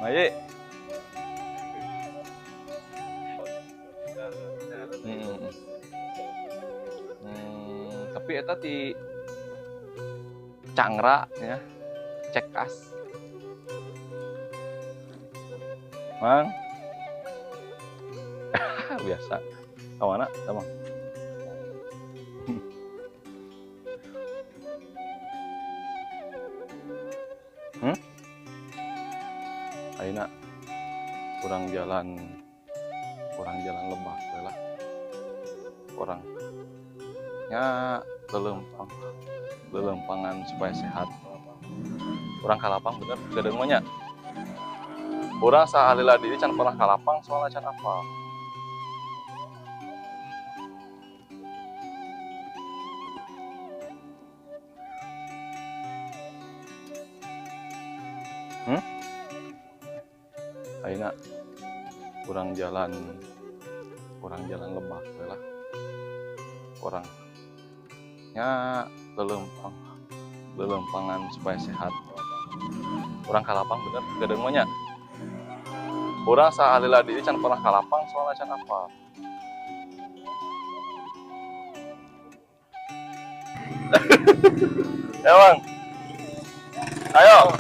Maye. Tapi eta ti Cangra ya. Cek kas. Mang. Biasa. Ka mana? Tah, Mang. Ayeuna kurang jalan lebak we lah. Kurang nya lelempang, lelempangan supaya sehat. Urang ka lapang bener geudeung mah nya. Urang sahalila diri can pernah ka lapang soalna can apal. Ayeuna kurang jalan lebak we lah. Kurang nya lelempang, lelempangan supaya sehat. Urang ka lapang bener geudeung mah nya. Urang sahalila diri can pernah ka lapang soalna can apal. Ya, Bang. Ayo.